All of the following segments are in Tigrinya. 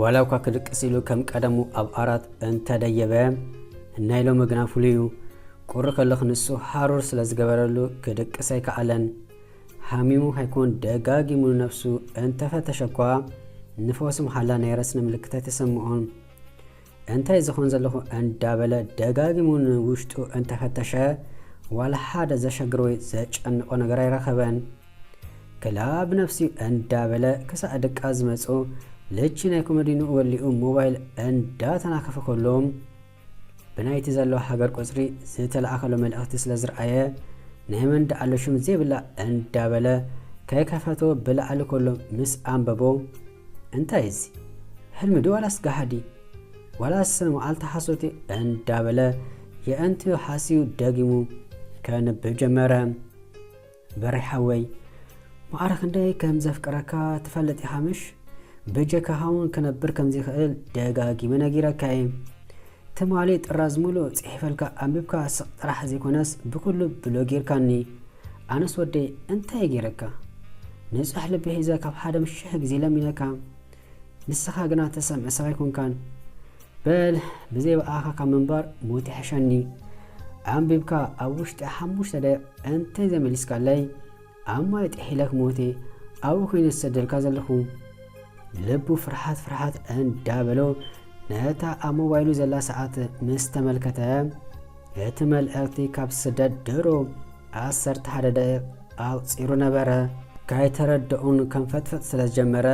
ዋላ እኳ ክድቅስ ኢሉ ከም ቀደሙ ኣብ ዓራት እንተደየበ፣ ናይ ሎሚ ግና ፍሉይ እዩ። ቁሪ ከለኹ ንሱ ሃሩር ስለ ዝገበረሉ ክድቅስ ኣይከኣለን። ሃሚሙ ከይኮን ደጋጊሙ ንነብሱ እንተፈተሸ እኳ፣ ንፈውሲ ምሓላ ናይ ረስኒ ምልክት ኣይተሰምዖን። እንታይ ዝኾን ዘለኹ እንዳበለ ደጋጊሙ ንውሽጡ እንተፈተሸ፣ ዋላ ሓደ ዘሸግር ወይ ዘጨንቆ ነገር ኣይረኸበን። ክላ ብነፍሲ እንዳበለ ክሳዕ ድቃስ ዝመጹ ልቺ ናይ ኮመዲኑ ወሊኡ ሞባይል እንዳተናከፈ ከሎ፣ ብናይቲ ዘለዎ ሃገር ቁጽሪ ዝተለኣኸሎ መልእኽቲ ስለ ዝረኣየ፣ ናይ መን ደኣሎ ሽም ዘይብላ እንዳበለ ከይከፈቶ ብላዕሊ ከሎ ምስ ኣንበቦ፣ "እንታይ እዚ? ሕልሚ ዶ ዋላስ ጋህዲ? ዋላስ መዓልቲ ሓሶት?" እንዳበለ የእንቲ ሓስዩ ደጊሙ ከንብብ ጀመረ። "በሬ ሓወይ፣ ማዕረ ክንደይ ከም ዘፍቅረካ ትፈልጥ ኢኻ ምሽ? ብጀካኻ እውን ክነብር ከም ዘይክእል ደጋጊመ ነጊረካ እየ። ትማሊ ጥራዝ ሙሉእ ጽሒፈልካ ኣንቢብካ ስቕ ጥራሕ ዘይኮነስ ብኩሉ ብሎ ጌርካኒ። ኣነስ ወደይ እንታይ ገይረካ? ንጹሕ ልቢ ሒዘ ካብ ሓደ ሽሕ ግዜ ለሚነካ። ንስኻ ግና ተሰምዕ ሰብ ኣይኮንካን። በል ብዘይ ብኣኻ ካብ ምንባር ሞት ይሕሸኒ። ኣንቢብካ ኣብ ውሽጢ ሓሙሽተ ደቂቕ እንተዘይመሊስካለይ ኣብ ማይ ጥሒለክ ሞቴ ኣብኡ ኮይነ ዝሰደልካ ዘለኹ።" ልቡ ፍርሓት ፍርሓት እንዳበሎ ነታ ኣብ ሞባይሉ ዘላ ሰዓት ምስ ተመልከተ፣ እቲ መልእኽቲ ካብ ስደት ድሮ ዓሰርተ ሓደ ደቂቕ ኣቑጺሩ ነበረ። ካይተረድኡን ከም ፈጥፈጥ ስለ ዝጀመረ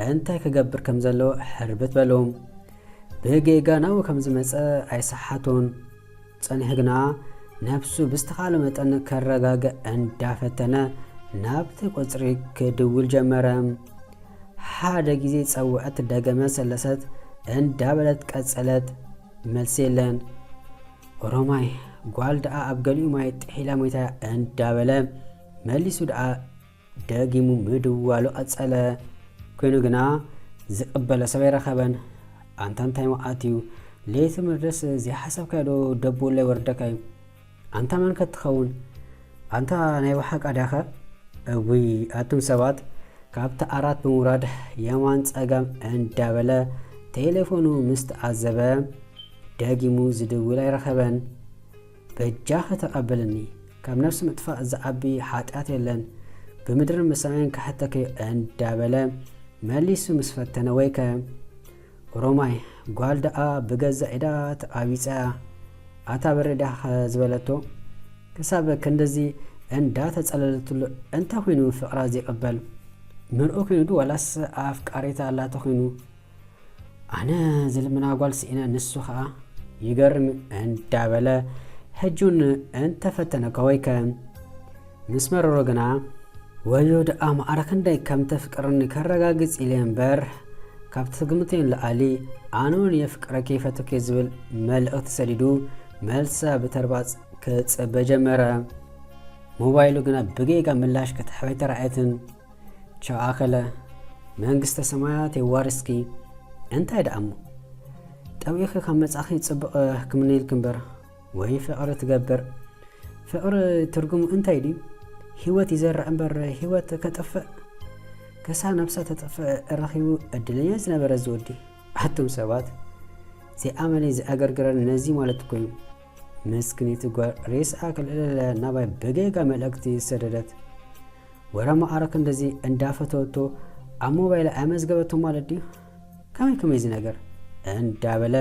እንታይ ክገብር ከም ዘለዎ ሕርብት በሎ። ብጌጋ ናብኡ ከም ዝመጸ ኣይሰሓቶን። ጸኒሑ ግና ነብሱ ብዝተኻእለ መጠን ከረጋግእ እንዳፈተነ ናብቲ ቁጽሪ ክድውል ጀመረ። ሓደ ግዜ ጸውዐት ደገመ ሰለሰት እንዳበለት ቀጸለት። መልሲ የለን። ኦሮማይ ጓል ደኣ ኣብ ገሊኡ ማይ ጥሒላ ሞይታ እንዳበለ መሊሱ ደኣ ደጊሙ ምድዋሉ ቀጸለ። ኮይኑ ግና ዝቕበሎ ሰብ ኣይረኸበን። ኣንታ እንታይ መዓት እዩ? ለይቲ ምድረስ ዘይሓሰብካዮ ዶ ደቡለ ይወርደካ እዩ? ኣንታ መን ከ ትኸውን? ኣንታ ናይ ብሓቃ ዲያኸ? እውይ፣ ኣቱም ሰባት፣ ካብቲ ዓራት ብምውራድ የማን ጸጋም እንዳበለ ቴሌፎኑ ምስ ተዓዘበ፣ ደጊሙ ዝድውል ኣይረኸበን። "በጃኺ ተቐበልኒ፣ ካብ ነፍሲ ምጥፋእ ዝዓቢ ሓጢኣት የለን፣ ብምድርን ብሰማይን ክሓተኪ" እንዳበለ መሊሱ ምስ ፈተነ፣ ወይከ ኦሮማይ ጓል ደኣ ብገዛእ ኢዳ ተቓቢጸ እያ። ኣታ በሬ ዲኻ ዝበለቶ? ክሳብ ክንድዚ እንዳተጸለለትሉ እንታይ ኮይኑ ፍቕራ ዘይቅበል? ምርኡ ኮይኑ ዶ ዋላስ ኣፍቃሪታ ኣላቶ ኮይኑ? ኣነ ዝልምና ጓል ስኢነ፣ ንሱ ኸኣ ይገርም እንዳበለ ሕጂ እውን እንተፈተነ ከወይከ ምስ መረሮ ግና፣ "ወዮ ደኣ ማዕረ ክንደይ ከም ተፍቅርኒ ከረጋግጽ ኢለ እምበር፣ ካብ ትግምተይ ንላዕሊ ኣነ እውን የፍቅረኪ ይፈትወኪ" ዝብል መልእኽቲ ሰዲዱ መልሳ ብተርባጽ ክጽበ ጀመረ። ሞባይሉ ግና ብጌጋ ምላሽ ክትሕበይ ተራእየትን። ቻው ኣኸለ፣ መንግስተ ሰማያት የዋርስኪ። እንታይ ደኣ እሞ? ጠዊኺ ካብ መጻኺ ጽቡቕ ክምነየልኪ እምበር። ወይ ፍቕሪ ትገብር። ፍቕሪ ትርጉሙ እንታይ ድዩ? ህይወት ይዘርእ እምበር ህይወት ከጥፍእ? ከሳ ነብሳ ተጥፍእ ረኺቡ እድለኛ ዝነበረ እዚ ወዲ። ኣቱም ሰባት፣ ዘይኣመለይ ዝኣገርግረን ነዚ ማለት እኮ እዩ። ምስክኒት ጓል ሬስኣ ክልእለለ ናባይ ብጌጋ መልእክቲ ሰደደት። ወረ መዓረ ክንድዚ እንዳፈተወቶ ኣብ ሞባይል ኣመዝገበቶ ማለት ድዩ? ከመይ ከመይ እዚ ነገር? እንዳበለ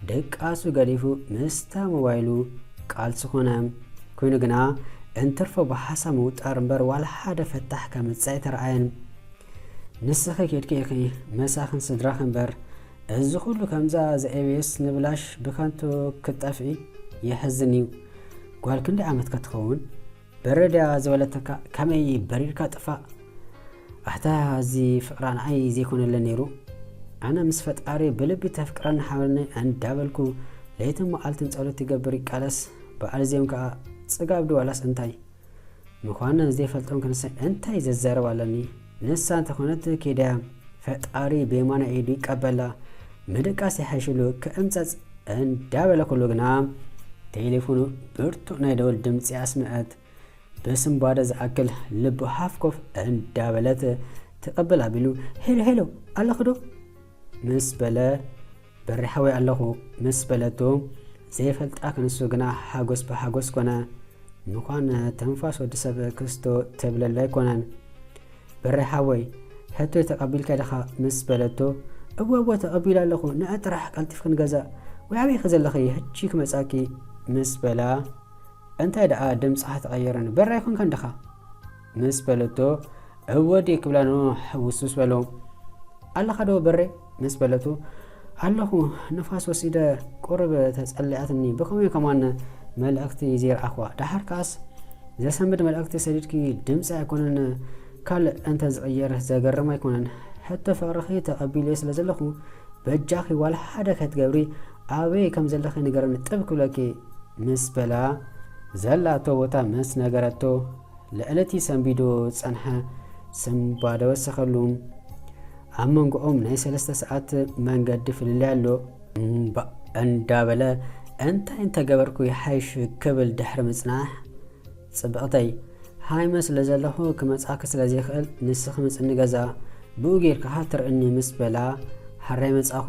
ድቃሱ ገዲፉ ምስታ ሞባይሉ ቃልሲ ኮነ። ኮይኑ ግና እንትርፎ ብሓሳብ ምውጣር እምበር ዋላ ሓደ ፈታሕ ከምጽእ ኣይተረኣየን። ንስኺ ኬድኪ ኢኺ መሳኽን ስድራኺ እምበር፣ እዚ ኩሉ ከምዛ ዘኤቤስ ንብላሽ ብከንቱ ክትጠፍኢ የሕዝን እዩ። ጓል ክንደይ ዓመት ከ ትኸውን? በረድያ ዝበለተካ ከመይ በሪድካ ጥፋእ? ኣታ እዚ ፍቕራ ንዓይ ዘይኮነለ ነይሩ። ኣነ ምስ ፈጣሪ ብልቢ ተፍቅረኒ ሓበረኒ እንዳበልኩ ለይትን መዓልትን ጸሎት ይገብር ይቃለስ። በዓል እዚኦም ከኣ ጽጋብ ድዩ ዋላስ እንታይ? ምዃነ ዘይፈልጦም ክንሰ እንታይ ዘዛረብ ኣለኒ? ንሳ እንተኾነት ኬድያ ፈጣሪ ብየማናይ ኢዱ ይቀበላ። ምድቃስ ይሓይሽሉ ክእምጸጽ እንዳበለ ኩሉ ግና ቴሌፎኑ ብርቱዕ ናይ ደወል ድምጺ ኣስምዐት። ብስንባደ ዝኣክል ልቡ ሃፍ ኮፍ እንዳበለት ትቕብል ኣቢሉ፣ "ሄሎ፣ ሄሎ፣ ኣለኹ ዶ?" ምስ በለ፣ በሬ ሓወይ ኣለኹ ምስ በለቶ፣ ዘይፈልጣ ክንሱ ግና ሓጎስ ብሓጎስ ኮነ። ምዃን ትንፋስ ወዲ ሰብ ክስቶ ተብለሉ ኣይኮነን። በሬ ሓወይ፣ ሕቶይ ተቐቢልካ ዲኻ ምስ በለቶ፣ እወ እወ ተቐቢለ ኣለኹ፣ ንዐ ጥራሕ ቀልጢፍኪ ንገዛ፣ ወይ ኣበይኺ ዘለኺ፣ ሕጂ ክመጻኪ ምስ በላ፣ እንታይ ደኣ ድምጻ ተቐየረን፣ በሬ ኣይኮንካን ዲኻ ምስ በለቶ፣ እወ ድየ ክብላ ንሕውስውስ በሎ። ኣለኻ ዶ በሬ ምስ በለቱ፣ ኣለኹ፣ ንፋስ ወሲደ ቁሩብ ተጸሊኣትኒ፣ ብኸመይ ከማን መልእኽቲ ዘይረኣኽዋ፣ ደሓር ከኣስ ዘሰንብድ መልእኽቲ ሰዲድኪ ድምጺ ኣይኮነን ካልእ እንተ ዝቕየር ዘገርም ኣይኮነን። ሕቶ ፍቕርኺ ተቐቢለዮ ስለ ዘለኹ በጃኺ ዋላ ሓደ ከይትገብሪ ኣበይ ከም ዘለኺ ንገረኒ ጥብ ክብለኪ ምስ በላ ዘላቶ ቦታ ምስ ነገረቶ ልዕሊ እቲ ሰንቢዱ ዝጸንሐ ስንባደ ወሰኸሉ። ኣብ መንጎኦም ናይ ሰለስተ ሰዓት መንገዲ ፍልልይ ኣሎ። እምባእ እንዳበለ እንታይ እንተገበርኩ ይሓይሽ ክብል ድሕሪ ምጽናሕ ጽብቕተይ፣ ሃይመ ስለ ዘለኹ ክመጻኪ ስለ ዘይክእል ንስኺ ምጽኒ ገዛ ብኡ ጌርካ ትርእኒ ምስ በላ፣ ሓራይ መጻኹ።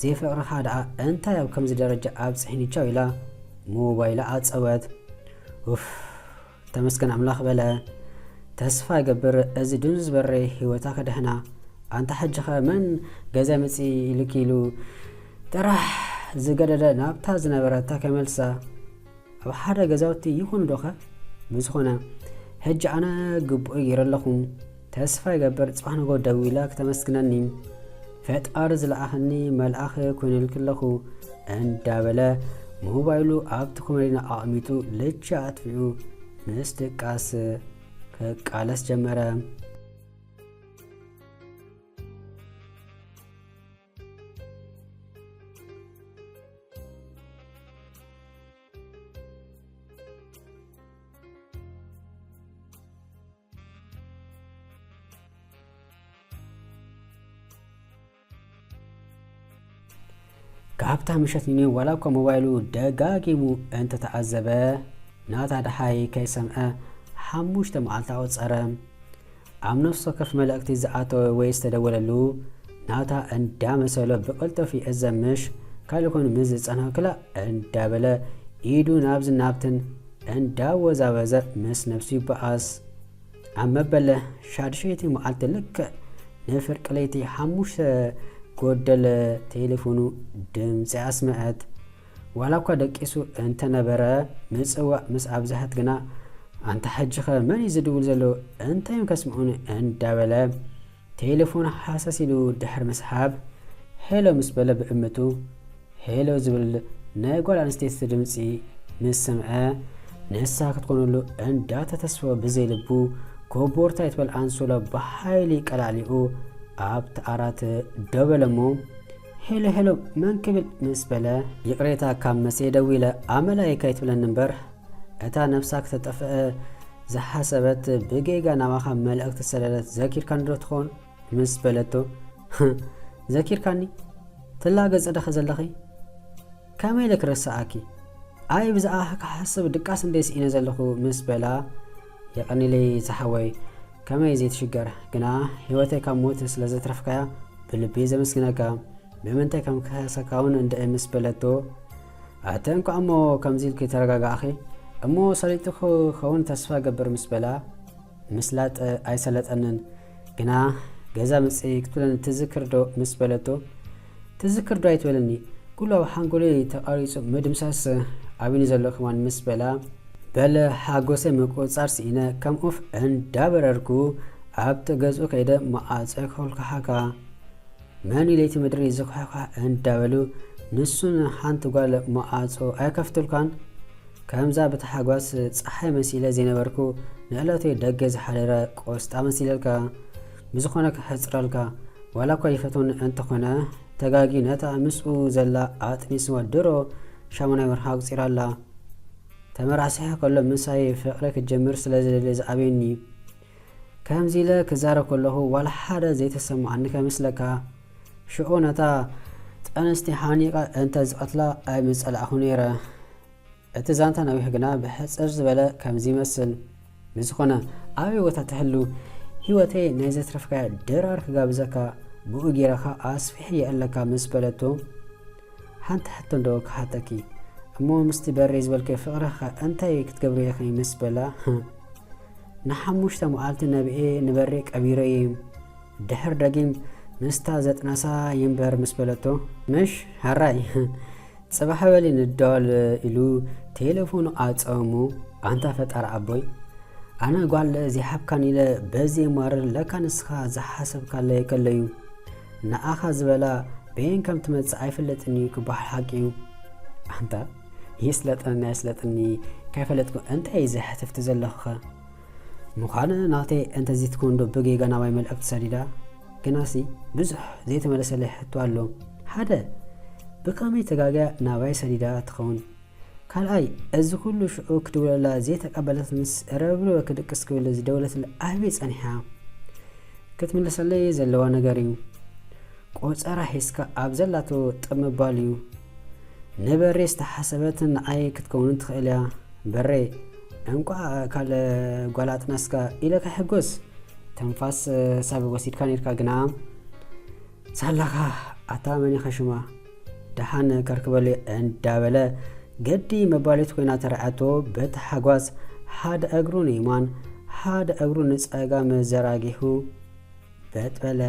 ዘይፍቕርኻ ደኣ እንታይ ኣብ ከምዚ ደረጃ ኣብጽሕኒ ቻው ኢላ ሞባይላ ዓጸወት። ኡፍ፣ ተመስገን ኣምላኽ በለ። ተስፋ ይገብር እዚ ድንዙዝ በሬ ህይወታ ከድሕና። ኣንታ ሕጂኸ መን ገዛ ምጺ ኢልኪ ኢሉ ጥራሕ ዝገደደ ናብታ ዝነበረታ ከመልሳ። ኣብ ሓደ ገዛውቲ ይኹኑ ዶኸ? ብዝኾነ፣ ሕጂ ኣነ ግቡእ ገይረ ኣለኹ። ተስፋ ይገብር ጽባሕ ንጎ ደዊላ ክተመስግነኒ፣ ፈጣሪ ዝለኣኸኒ መልኣኽ ኮይነልኪ ኣለኹ እንዳበለ ሞባይሉ ኣብቲ ኮመዲኖ ኣቕሚጡ ልቻ ኣጥፊኡ ምስ ድቃስ ክቃለስ ጀመረ። ካብታ ምሸት ኒኒን ዋላ እኳ ሞባይሉ ደጋጊሙ እንተተዓዘበ፣ ናታ ደሓይ ከይሰምዐ ሓሙሽተ መዓልቲ ኣቖጸረ። ኣብ ነፍሲ ወከፍ መልእኽቲ ዝኣተወ ወይ ዝተደወለሉ ናታ እንዳመሰሎ ብቕልጡፍ ይእዘምሽ፣ ካልእ ኮይኑ ምስ ዝጸንሐ ክላእ እንዳበለ ኢዱ ናብዚ ናብትን እንዳወዛወዘ ምስ ነብሱ ይበኣስ። ኣብ መበለ ሻድሸይቲ መዓልቲ ልክዕ ንፍርቂ ለይቲ ሓሙሽተ ጎደለ ቴሌፎኑ ድምፂ ኣስመዐት። ዋላ እኳ ደቂሱ እንተነበረ ምጽዋዕ ምስ ኣብዝሐት ግና ኣንታ ሕጂኸ መን እዩ ዝድውል ዘሎ? እንታይ እዮም ከስምዑኒ? እንዳበለ ቴሌፎን ሓሰስ ኢሉ ድሕሪ ምስሓብ ሄሎ ምስ በለ ብእምቱ ሄሎ ዝብል ናይ ጓል ኣንስተይቲ ድምፂ ምስ ሰምዐ ንሳ ክትኮነሉ እንዳተተስፎ ብዘይልቡ ኮቦርታ ይትበል ኣንሶላ ብሓይሊ ቀላዕሊኡ ኣብቲ ዓራት ደው በለ እሞ ሄሎ ሄሎ መን ክብል ምስ በለ ይቕሬታ ካብ መሴ ደዊለ ኣመላይካ ይትብለኒ እምበር እታ ነብሳ ክተጠፍአ ዝሓሰበት ብጌጋ ናባኻ መልእኽቲ ሰደደት ዘኪርካኒ ዶ ትኾን? ምስ በለቶ፣ ዘኪርካኒ? ትላገጺ ዶ ዘለኺ? ከመይ ኢለ ክረስኣኪ? ኣይ ብዛዕባኺ ክሓስብ ድቃስ እንደ ስኢነ ዘለኹ ምስ በላ፣ የቐንየለይ ዝሓወይ፣ ከመይ ዘይትሽገር፣ ግና ህይወተይ ካብ ሞት ስለ ዘትረፍካያ ብልቢ ዘመስግነካ። ብምንታይ ከም ክኸሰካ እውን እንድዒ ምስ በለቶ፣ ኣተ እንኳዕ እሞ ከምዚ ኢልኪ ተረጋጋእኺ እሞ ሰሊጡ ክኸውን ተስፋ ገብር ምስ በላ፣ ምስላጥ ኣይሰለጠንን፣ ግና ገዛ ምጽኢ ክትብለኒ ትዝክር ዶ ምስ በለቶ፣ ትዝክር ዶ ኣይትበለኒ፣ ኩሉ ኣብ ሓንጎለይ ተቓሪጹ ምድምሳስ ኣብዩኒ ዘሎ ከማን ምስ በላ፣ በለ ሓጎሰይ ምቁጽጻር ስኢነ ከም ኡፍ እንዳበረርኩ ኣብቲ ገዝኡ ከይደ መዓጾ ይኮልኩሓካ። መን እዩ ለይቲ ምድሪ ዝኹሕኳሕ እንዳበሉ ንሱን ሓንቲ ጓል መዓጾ ኣይከፍቱልካን? ከምዛ ብታሓጓስ ጸሓይ መሲለ ዘይነበርኩ ንዕለተይ ደገ ዝሓደረ ቆስጣ መሲለልካ። ብዝኾነ ክሕጽረልካ፣ ዋላ እኳ ይፈትወኒ እንተኾነ፣ ተጋጊ ነታ ምስኡ ዘላ ኣጥኒስዋ ድሮ ሻሙናይ ወርሓ ኣቑጺራ ኣላ። ተመራዕሲሐ ከሎ ምሳይ ፍቕሪ ክጀምር ስለ ዝደሊ ዝኣብየኒ። ከምዚ ኢለ ክዛረብ ከለኹ ዋላ ሓደ ዘይተሰምዓኒ ከይመስለካ። ሽዑ ነታ ጥንስቲ ሓኒቐ እንተ ዝቐትላ ኣይምጸላእኹ ነይረ። እቲ ዛንታ ነዊሕ ግና ብሕጽር ዝበለ ከምዚ ይመስል። ብዝኾነ ኣበይ ቦታ ትህሉ ህይወተይ ናይ ዘትረፍካያ ድራር ክጋብዘካ ብኡ ጌረኻ ኣስፊሕ የእለካ ምስ በለቶ፣ ሓንቲ ሕቶ እንዶ ክሓተኪ እሞ ምስቲ በሬ ዝበልከ ፍቕርኻ እንታይ ክትገብሪ ኢኺ ምስ በላ፣ ንሓሙሽተ መዓልቲ ነብኤ ንበሬ ቀቢረይ ድሕር ደጊም ምስታ ዘጥነሳ ይንበር ምስ በለቶ፣ ምሽ ሃራይ ጽባሕ በሊ ንዳወል ኢሉ ቴሌፎኑ ኣጸሙ። ኣንታ ፈጣሪ ኣቦይ፣ ኣነ ጓል ዘይሓብካን ኢለ በዚ የማርር፣ ለካ ንስኻ ዝሓሰብካለ የከለዩ። ንኣኻ ዝበላ በየን ከም ትመጽእ ኣይፍለጥን እዩ ክበሃል ሓቂ እዩ። ኣንታ ይስለጠኒ ኣይስለጠኒ ከይፈለጥኩ እንታይ ዘሕትፍቲ ዘለኹኸ? ምዃነ ናተይ እንተዘይትኮን ዶ ብጌጋ ናባይ መልእኽቲ ሰዲዳ? ግናሲ ብዙሕ ዘይተመለሰለይ ሕቶ ኣሎ። ሓደ፣ ብኸመይ ተጋግያ ናባይ ሰዲዳ ትኸውን? ካልኣይ፣ እዚ ኩሉ ሽዑ ክድውለላ ዘይተቀበለትንስ ረብሪበ ክድቅስ ክብል ዝደወለትለ ኣበይ ጸኒሓ? ክትምልሰለይ ዘለዋ ነገር እዩ። ቆጸራ ሒዝካ ኣብ ዘላቶ ጥብ ምባል እዩ። ንበሬ ዝተሓሰበት ንዓይ ክትከውን ትኽእል እያ። በሬ፣ እንቋዕ ካልእ ጓል ኣጥነስካ ኢለ ክሕጎስ። ተንፋስ ሳብ ወሲድካ ነርካ ግና። ሳላኻ ኣታ መን ኢኻ ሽማ? ደሓን ከርክበሉ እንዳበለ ገዲ መባሊት ኮይና ተረዓቶ። በታሓጓስ ሓደ እግሩ ንየማን ሓደ እግሩ ንጸጋም ዘራጊሑ በጥ በለ።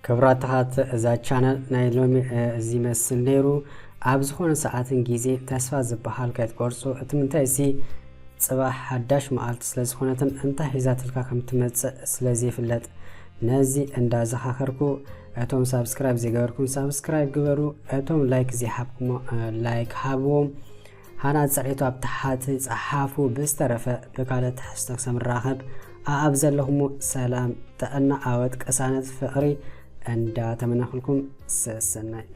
ክብራት ተኻት እዛ ቻነል ናይ ሎሚ፣ እ፣ እዚ ይመስል ነይሩ። ኣብ ዝኾነ ሰዓትን ግዜ ተስፋ ዝበሃል ከይትቆርጹ። እቲ ምንታይ ሲ ጽባሕ ሓዳሽ መዓልቲ ስለ ዝኾነትን እንታይ ሒዛትልካ ከም ትመጽእ ስለ ዘይፍለጥ፣ ነዚ እንዳዘኻኸርኩ፣ እቶም ሳብስክራይብ ዘይገበርኩም ሳብስክራይብ ግበሩ፣ እቶም ላይክ ዘይሓብኩሞ፣ እ፣ ላይክ ሃብዎም፣ ሃና ጸቂቱ ኣብ ታሕቲ ጸሓፉ። ብዝተረፈ ብካልእ ትሕዝቶ ክሳብ ንራኸብ፣ ኣኣብ ዘለኹሞ ሰላም፣ ጥዕና፣ ዓወት፣ ቅሳነት፣ ፍቕሪ እንዳተመነኹልኩም ሰሰናይ።